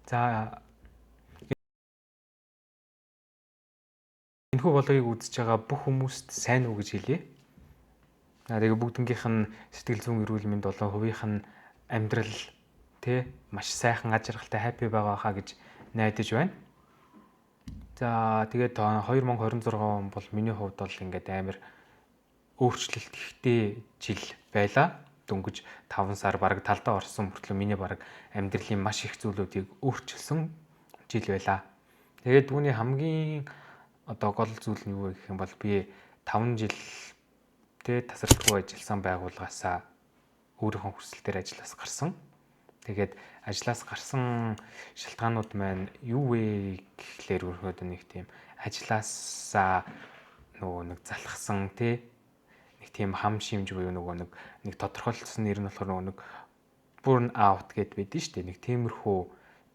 За, энэхүү vlog-ыг үзэж байгаа бүх хүмүүст сайн уу гэж хэлье. Тэгээ бүгднгийнх нь сэтгэл зүйн эрүүл мэнд болон хувийнх нь амьдрал тэ маш сайхан, аж аргалтай, happy байгаа хаа гэж найдаж байна. За, тэгээд 2026 он бол миний хувьд бол ингээд амар өөрчлөлт ихтэй жил байлаа. Дөнгөж 5 сар бараг талдаа орсон мөртлөө миний бараг амьдралын маш их зүйлүүдийг өөрчилсөн жил байлаа. Тэгээд үүний хамгийн одоо гол зүйл нь юу вэ гэх юм бол би 5 жил тэ тасралтгүй ажилласан байгууллагаасаа өөрийнхөө хүсэлтээр ажлаас гарсан. Тэгээд ажлаас гарсан шалтгаанууд маань юу вэ гэхлээр өөрөөр нэг тийм ажлаасаа нөгөө нэг залхсан тий нэг тийм хам шимж буюу нөгөө нэг тодорхойлцсон нэр нь болохоор нөгөө нэг burn out гэд байдэн шүү дээ. Нэг тиймэрхүү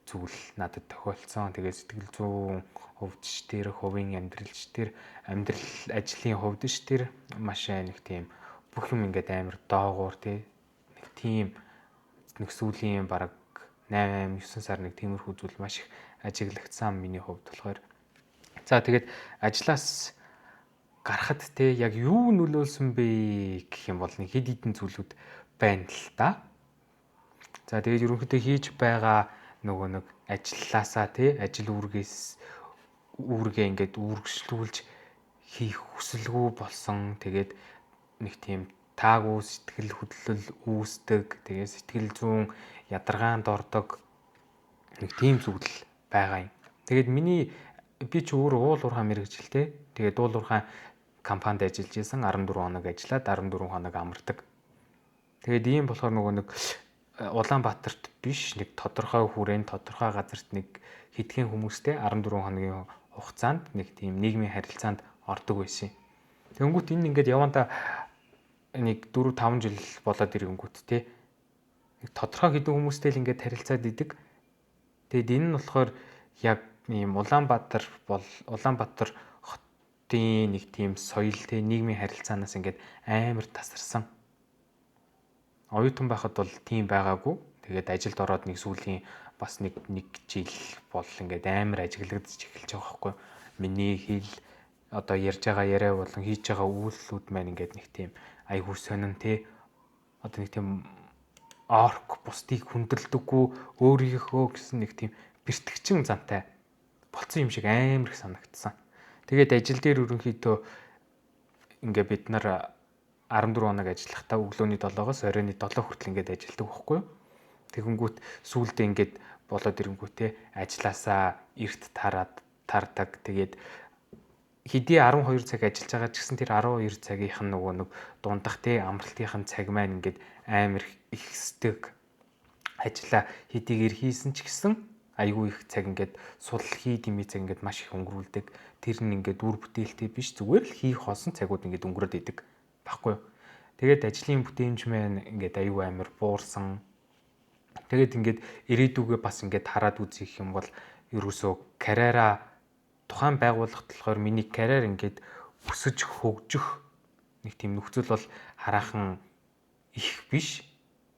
зүйл надад тохиолдсон. Тэгээд сэтгэл зүйн хувьд ч тэр, хувийн амьдралч тэр, амьдрал ажлын хувьд ч тэр маш нэг тийм бүх юм ингээд амар доогуур тий нэг тийм нэг сүүлийн бараг 8 9 сар нэг тиймэрхүү зүйл маш их ажиглагдсан миний хувьд болохоор. За, тэгээд ажлаас гарахад те яг юу нөлөөлсөн бэ гэх юм бол нэг хэд хэдэн зүйлүүд байна л да. За, тэгээд ерөнхийдөө хийж байгаа нөгөө нэг ажилласаа те ажил үүргээс үүргээ ингээд үүргэшлүүлж хийх хүсэлгүй болсон. Тэгээд нэг тийм таагүй сэтгэл хөдлөл үүсдэг. Тэгээд сэтгэл зүйн ядаргаанд ордог нэг тийм зүйл байгаа юм. Тэгээд миний би ч өөр уул уурхай мэргэжилтэй. Тэгээд уул уурхай компанид ажиллаж исэн, 14 хоног ажиллаад 14 хоног амардаг. Тэгээд ийм болохоор нөгөө нэг Улаанбаатарт биш, нэг тодорхой хүрээнд, тодорхой газарт нэг хэдхэн хүмүүстэй 14 хоногийн хугацаанд нэг тийм нийгмийн харилцаанд ордог байсан юм. Тэнгүүт энэ ингээд явандаа нэг 4 5 жил болоод ирэнгүүт те нэг тодорхой хэдэн хүмүүстэй л ингээд харилцаад идэг. Тэгээд энэ нь болохоор яг ийм Улаанбаатар бол Улаанбаатар хотын нэг тийм соёл те нийгмийн харилцаанаас ингээд амар тасарсан. Оюутан байхад бол тийм байгаагүй. Тэгээд ажилд ороод нэг сүүлийн бас нэг жил бол ингээд амар ажиглагдаж эхэлж байгаа байхгүй. Миний хэл, одоо ярьж байгаа яриа болон хийж байгаа үйлдэлүүд маань ингээд нэг тийм айгуу сонин те одоо нэг тийм орк, бусдыг хүндэлдэггүй, өөрийнхөө гэсэн нэг тийм бэртгчин зантай болцсон юм шиг амар их санагдсан. Тэгээд ажил дээр ерөнхийдөө ингээ бид нар 14 хоног ажиллахдаа өглөөний 7-оос оройн 7 хүртэл ингээд ажилладаг байхгүй юу? Тэгэнгүүт сүүлдээ ингээд болоод ирэнгүүтээ ажилласаа эрт тараад тардаг. Тэгээд хэдий 12 цаг ажиллаж байгаа ч гэсэн тэр 12 цагийнх нь нөгөө нэг дундах те амралтынх нь цаг маань ингээд амар ихсдэг. Ажлаа хэдийгээр хийсэн ч гэсэн айгүй их цаг ингээд сул хий дэмий цаг ингээд маш их өнгөрүүлдэг. Тэр нь ингээд үр бүтээлтэй биш, зүгээр л хийх хоосон цагууд ингээд өнгөрөөд идэг баггүй юу. Тэгээд ажлын бүтээмж маань ингээд аюу амар буурсан. Тэгээд ингээд ирээдүгээ бас ингээд хараад үзэх юм бол ерөөсөө карьераа тухайн байгууллагт болохоор миний карьер ингээд өсөж хөгжих нэг тийм нөхцөл бол хараахан их биш.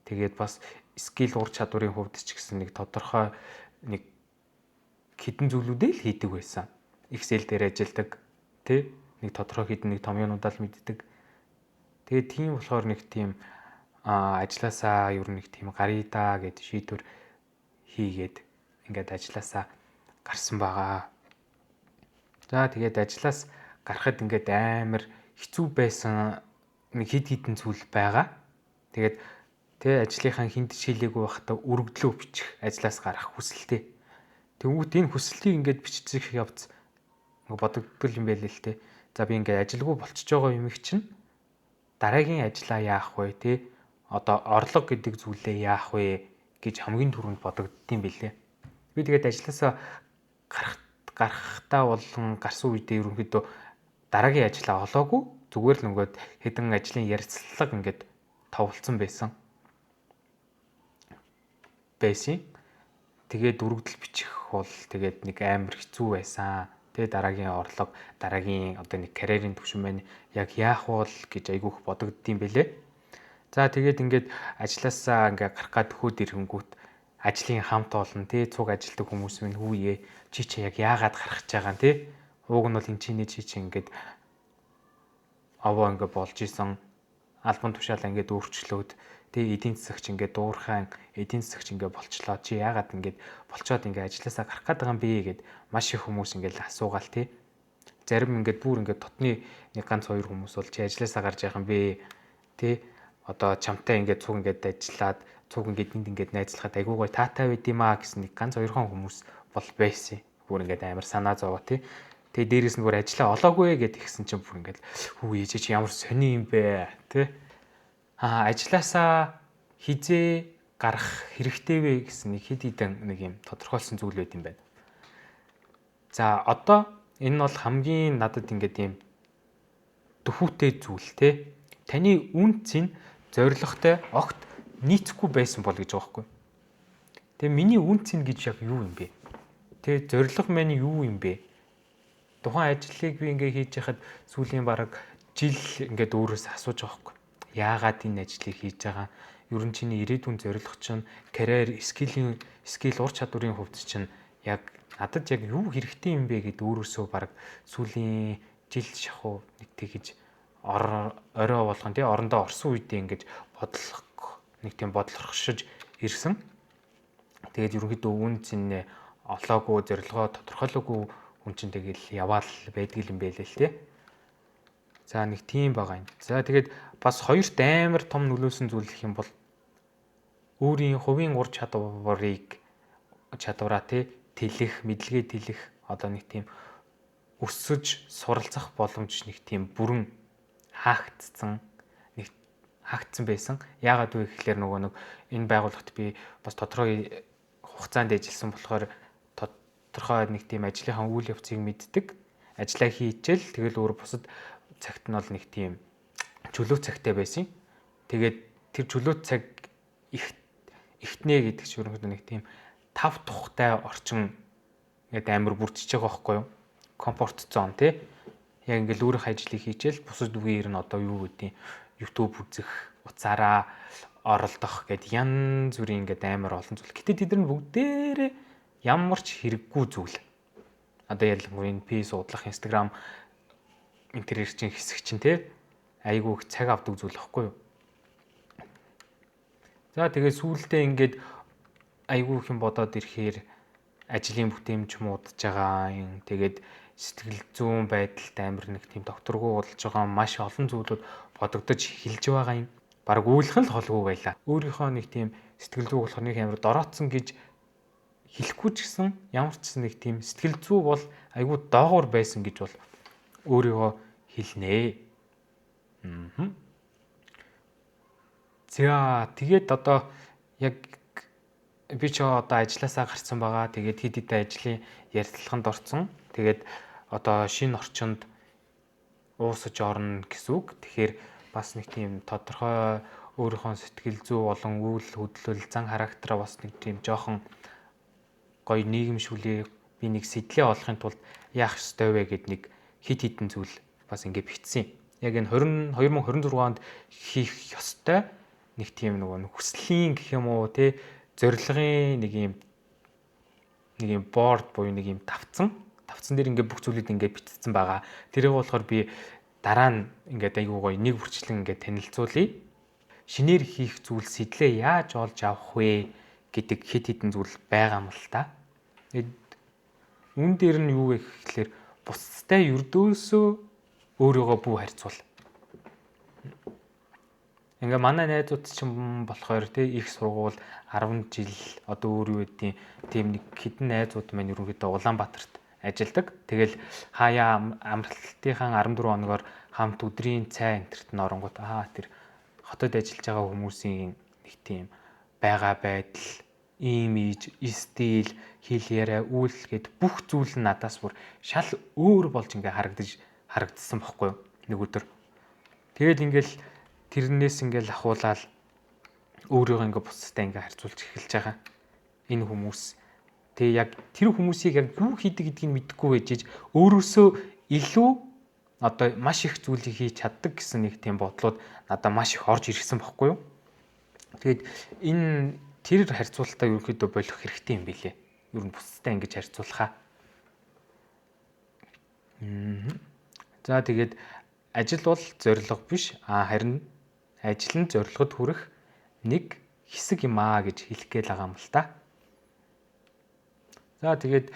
Тэгээд бас skill, ур чадварын хувьд ч гэсэн нэг тодорхой нэг хэдэн зүйлүүдээ л хийдэг байсан. Excel дээр ажилладаг, тэ нэг тодорхой хэдэн нэг томьёонуудаа л мэддэг. Тэгээд тийм болохоор нэг тийм ажилласаа ер нь нэг тийм гаръя даа гэд шийдвэр хийгээд ингээд ажилласаа гарсан байгаа. За, тэгээд ажлаас гарахад ингээд амар хэцүү байсан нэг хэд хэдэн зүйл байгаа. Тэгээд тэ ажлынхаа хүнд ч хэлээгүй байхдаа өргөдлөө бичих, ажлаас гарах хүсэлтэй. Тэнгүүт энэ хүсэлтийг ингээд биччих явц бодогдол юм байл л те. За, би ингээд ажилгүй болчихж байгаа юм их чинь дараагийн ажлаа яах вэ те? Одоо орлого гэдэг зүйлээ яах вэ гэж хамгийн түрүүнд бодогддсон билээ. Би тэгээд ажлаасаа гарахтаа болон гарсан үедээ ерөнхийдөө дараагийн ажлаа олоогүй, зүгээр л нөгөөд хэдэн ажлын ярилцлага ингээд товлцсон байсан. Тэгээд өргөдөл бичих бол тэгээд нэг амар хэцүү байсан. Тэгээд дараагийн орлого, дараагийн одоо нэг карьерийн түвшин маань яг яах вэ гэж айгүйх бодогддсон бэлээ. За, тэгээд ингээд ажилласаа ингээд гарах гад төхөөд ирэнгүүт Ажлын хамт олон тий цуг ажилтдаг хүмүүс минь хүүе чи чи яг яагаад гарах гэж байгаа юм тий. Ууг нь бол эн чиний чи чи ингээд овоо ингээд болж исэн албан тушаалаа ингээд өөрчлөөд тий эдийн засагч ингээд дуурхайн эдийн засагч ингээд болчлоо, чи яагаад ингээд болчоод ингээд ажилласаа гарах гээд байгаа юм бэ гэд маш их хүмүүс ингээд асуугаал тий. Зарим ингээд бүр ингээд дотны нэг ганц хоёр хүмүүс бол чи ажилласаа гарч яах юм бэ тий, одоо чамтай ингээд цуг ингээд ажиллаад цуг ингээд энд ингээд найзлахад айгуу гой таатай байд юм аа гэсэн нэг ганц хоёрхон хүмүүс бол байсан. Бүр ингээд амар санаа зовоо тий. Тэгээ дээрэс нь бүр ажиллаа олоогүй гэд ихсэн чинь бүр ингээд хүү ээж чи ямар сони юм бэ тий. Аа ажилласаа хизээ гарах хэрэгтэй вэ гэсэн нэг хэд хэдэн нэг юм тодорхойлсон зүйл байд юм байна. За одоо энэ нь бол хамгийн надад ингээд юм дөхүүтэй зүйл те. Таны үн цэн зоригтой огт нийцэхгүй байсан бол гэж байгаа байхгүй. Тэгээ миний үн цэн гэж яг юу юм бэ? Тэ зориг маань юу юм бэ? Тухайн ажлыг би ингээ хийж яхад сүүлийн бараг жил ингээд өөрөөсөө асууж байгаа байхгүй. Яагаад энэ ажлыг хийж байгаа? Ер нь чиний ирээдүйн зорилго чинь, карьер, skill ур чадварын хувьд чинь яг надад яг юу хэрэгтэй юм бэ гэд өөрөөсөө бараг сүүлийн жил шахуу нэг тэгэж орой болгон тий орондоо орсон үедээ ингэж бодлох нэг тийм бодлорхшиж ирсэн. Тэгээд ерөнхийдөө үн цэнэ олоогүй, зорилгоо тодорхойлоогүй хүн чинь тэгэл яваал байдаг юм байлээ л тий. За нэг тийм байгаа юм. За тэгээд бас хоёрт амар том нөлөөсөн зүйл гэх юм бол өөрийн хувийн ур чадварыг чадвараа тий тэлэх, мэдлэгээ тэлэх одоо нэг тийм өсөж суралцах боломж нэг тийм бүрэн хаагдсан нэг хаагдсан байсан. Яагаад вэ гэхлээр нөгөө нэг энэ байгууллагт би бас тодорхой хугацаанд ажилласан болохоор тодорхой нэг тийм ажлынхаа үйл явцыг мэддэг. Ажлаа хийчихэл тэгэл өөр бусад цагт нь бол нэг тийм чөлөө цагтай байсан. Тэгээд тэр чөлөө цаг их ихтнэ гэдэг чинь ерөнхийдөө нэг тийм тав тухтай орчин ингээд амар бүрдчихэж байгаа байхгүй юу? Comfort zone тий. Яг ингээл өөрийнхөө ажлыг хийчихэл бусад үеэр нь одоо юу гэдгийг YouTube үзэх, уцаараа оролдох гэд янз бүрийн ингээд амар олон зүйл. Гэтэ тэд нар бүгдээрээ ямар ч хэрэггүй зүйл. Одоо ялангуяа энэ P судлах, Instagram энэ тэр чинь хэсэг чинь те айгүй их цаг авдаг зүйл багхгүй юу? За тэгээ сүүлдээ ингээд айгүй их юм бодоод ирэхээр ажлын бүтээмж муудаж байгаа юм. Тэгээд сэтгэл зүйн байдалд амар нэг тийм докторгүй болж байгаа маш олон зүйлүүд бодогдож эхэлж байгаа юм. Бараг үйлэх нь л холгүй байлаа. Өөрийнхөө нэг тийм сэтгэл зүй болохоор нэг амар дороотсон гэж хэлэхгүй ч гэсэн ямар ч нэг тийм сэтгэл зүй бол айгүй доогуур байсан гэж бол өөрийгөө хэлнэ. За тэгээд одоо яг би ч одоо ажилласаа гарсан байгаа. Тэгээд хэд хэдэн ажлын ярилцлаганд орсон. Тэгээд одоо шинэ орчинд уусаж орно гэсэн үг. Тэгэхээр бас нэг тийм тодорхой өөрийнхөө сэтгэл зүй болон үйл хөдлөл, зан характераа бас нэг тийм жоохон гоё нийгэмшүүлээ би нэг сэтлээ олохын тулд яах ёстой вэ гэд нэг хид хідэн зүйл бас ингэ бичсэн. Яг энэ 2026 онд хийх ёстой нэг тийм нөгөө хүслийн гэх юм уу те зорилгын нэг юм борд буюу нэг юм тавцсан. Тавцсан дээр ингээ бүх зүйлүүд ингээ бичсэн байгаа. Тэрийг болохоор би дараа нь ингээд айгуу гоё нэг бүрчлэн ингээ танилцуулъя. Шинээр хийх зүйл сэтлээ яаж олж авах вэ гэдэг хэд хэдэн зүйл байгаа юм л та. Тэгээд үн дээр нь юу вэ гэхлээр бусдтай ердөөсөө өөрийгөө бүү харьцуул. Ингээ манай найзууд чинь болохоор те их сургууль 10 жил одоо өөр юу гэдгийг тийм нэг хэдэн найзууд маань ерөнхийдөө Улаанбаатарт ажилладаг. Тэгэл хаяа амралтынхаа 14 хоногоор хамт өдрийн цай энтерт нь оронгууд аа тэр хотод ажиллаж байгаа хүмүүсийн нэг тийм байгаа байдал, имиж, стил, хэл яриа, үйл гэд бүх зүйл нь надаас бүр шал өөр болж ингээ харагдсан бохгүй юу нэг өдөр. Тэгэл ингээл тэрнээс ингээл ахуулаад өөрийгөө ингээ бусдтай ингээ харьцуулж эхэлж байгаа. Энэ хүмүүс тэгээ яг тэр хүмүүсийг яг юу хийдэг гэдгийг мэдэхгүй байж өөрөөсөө илүү одоо маш их зүйлийг хийж чаддаг гэсэн нэг тийм бодлууд надад маш их орж ирсэн бохгүй юу. Тэгээд энэ Тэр харьцуулалтаа ерөнхийдөө болох хэрэгтэй юм билээ. Ер нь бусдтай ингэж харьцуулахаа. За тэгээд ажил бол зорилго биш, харин ажил нь зорилгод хүрэх нэг хэсэг юм аа гэж хэлэх гээл байгаа юм л та. За тэгээд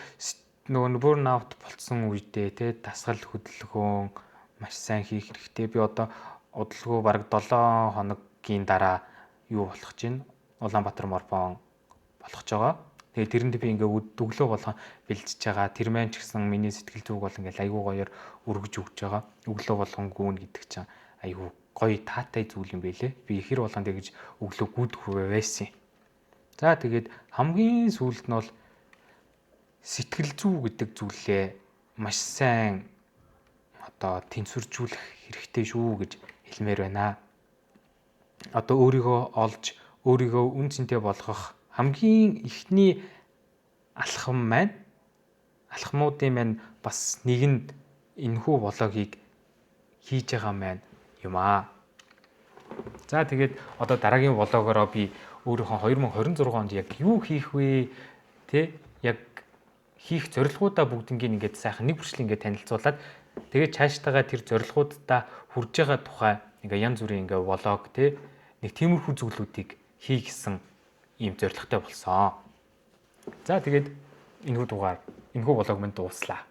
нөгөө burn out болцсон үедээ те дасгал хөдөлгөөн маш сайн хийх хэрэгтэй. Би одоо удалгүй бараг 7 хоногийн дараа юу болох чинь Улаанбаатар марафон болох ч байгаа. Тэгээд тэрэнд би ингээ өглөө болгон бэлдэж байгаа. Тэр маань ч гэсэн миний сэтгэл зүг бол ингээ айгүй гоёор өргөж өгч байгаа. Өглөө болгон гүн гэдэг чинь айгүй гоё таатай зүйл юм бэлээ. Би хэр болгон тэгж өглөө гүйдэх байсан. За тэгээд хамгийн сүүлд нь бол сэтгэл зүй гэдэг зүйлээ маш сайн одоо тэнцвэржүүлэх хэрэгтэй шүү гэж хэлмээр байна. Одоо өөрийгөө олж, өөрийгөө үн цэнтэй болгох хамгийн эхний алхам маань, алхмуудын маань бас нэг нь энэхүү влогийг хийж байгаа маань юм аа. За тэгээд одоо дараагийн влогоороо би өөрийнхөө 2026 онд яг юу хийх вэ? Тэ яг хийх зорилгоудаа бүгднийг ингээд сайхан нэг бүрчлэн ингээд танилцуулаад тэгээд цааштайгаа тэр зорилгоудаа хүрж байгаа тухай ингээ янз бүрийн ингээ влог тэ нэг тиймэрхүү зүйлүүдийг хий гэсэн ийм зорилготой болсон. За тэгээд энэхүү дугаар, энэхүү влог минь дууслаа.